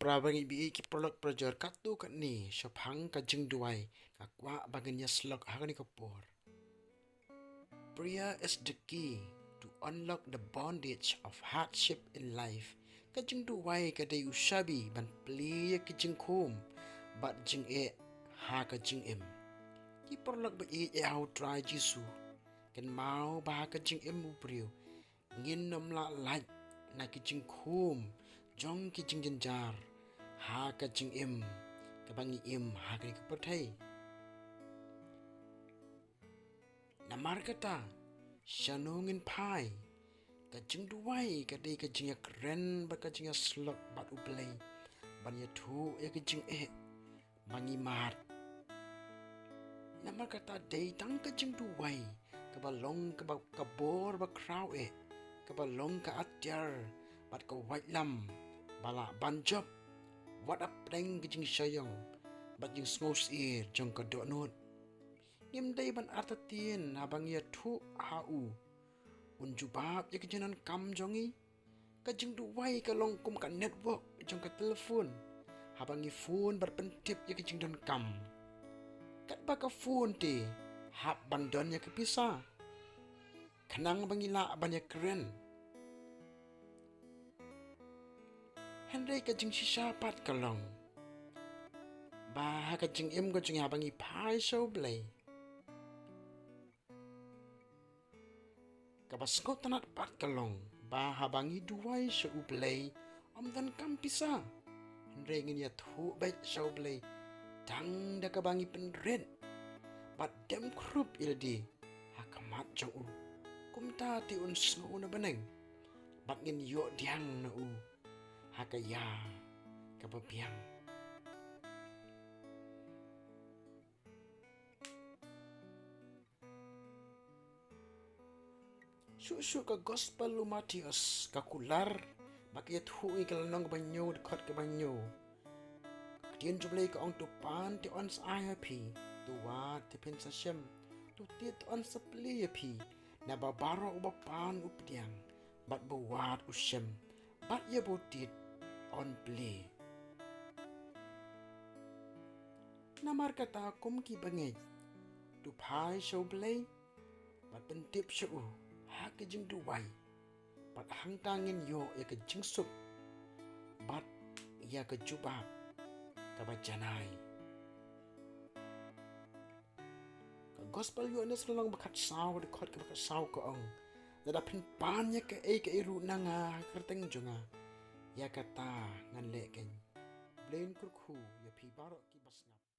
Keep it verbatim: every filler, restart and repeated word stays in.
Para bangeit, bad ki paralok parajor, katto katne shaphang ka jingduwai, nga kwah ba ngin ïa shlok ha kane ka por. Prayer is the key to unlock the bondage of hardship in life. Ka jingduwai ka dei u shabi ban plie ïa ki jingkhum bad jingeh ha ka jingim. Ki paralok ba ïeit ha u Trai Jisu, kynmaw ba ha ka jingim u briew, ngin ym lah lait na ki jingkhum jong ki jingjynjar ha ka jingim kaba ngi im ha kane ka pyrthei. Namar kata, shano ngin phai? Ka jingduwai ka dei ka jingïakren bad ka jingïashlok bad U Blei ban ïathuh ïa ka jingeh ba ngi mad. Namar kata, dei tang ka jingduwai kaba long kaba, ka bor ba khraw eh, kaba long ka atiar bad ka waitlam ba lah ban jop wat hapdeng ka jingshaïong bad jingsngewsyier jong ka dohnud. Ngim dei ban artatien haba ngi ïathuh ha u, un jubab ïa ka jingdonkam jong ngi. Ka jingduwai ka long kum ka network jong ka telephone. Haba ngi phone bad pyntip ïa ka jingdonkam, katba ka phone te hap ban don ïa ka pisa khnang ba ngi lah ban ïakren. Hynrei ka jingshisha pat ka long ba ha ka jingim ka jong ngi, haba ngi phai sha U Blei, kaba sngewtynnat pat ka long ba haba ngi duwai sha U Blei, ym donkam pisa. Hynrei ngin ïathuh beit sha U Blei tang da kaba ngi pynrit bad dem khrup ïalade ha khmat jong u. Kumta te un sngew na bneng bad ngin ïoh pdiang na u ha ka ïa kaba biang. Shuh shuh ka Gospel u Mathaios ka kular ba ka ïathuh ïa ka lynnong kaba hynñiew, dkhot kaba hynñiew. Ka ktien jong U Blei ka ong, "To pan te yn sa ai ha phi, to wad te phin sa shem, to tied te yn sa plie ïa phi. Naba baroh uba pan u pdiang, bad ba wad u shem, bad ïa uba tied yn plie." Namar kata, kum ki bangeit, to phai sha U Blei bad pyntip sha u ha ka jingduwai, bad hangta ngin ïoh ïa ka jingsuk bad ïa ka jubab kaba janai. Ka Gospel Ïoannis ka lynnong ba khatsaw, dkhot kaba khatsaw ka ong, "Lada phin pan ïa kaei kaei ruh na nga ha ka kyrteng jong nga, ïa kata ngan leh keiñ." Blei un kyrkhu ïa phi baroh kiba sngap.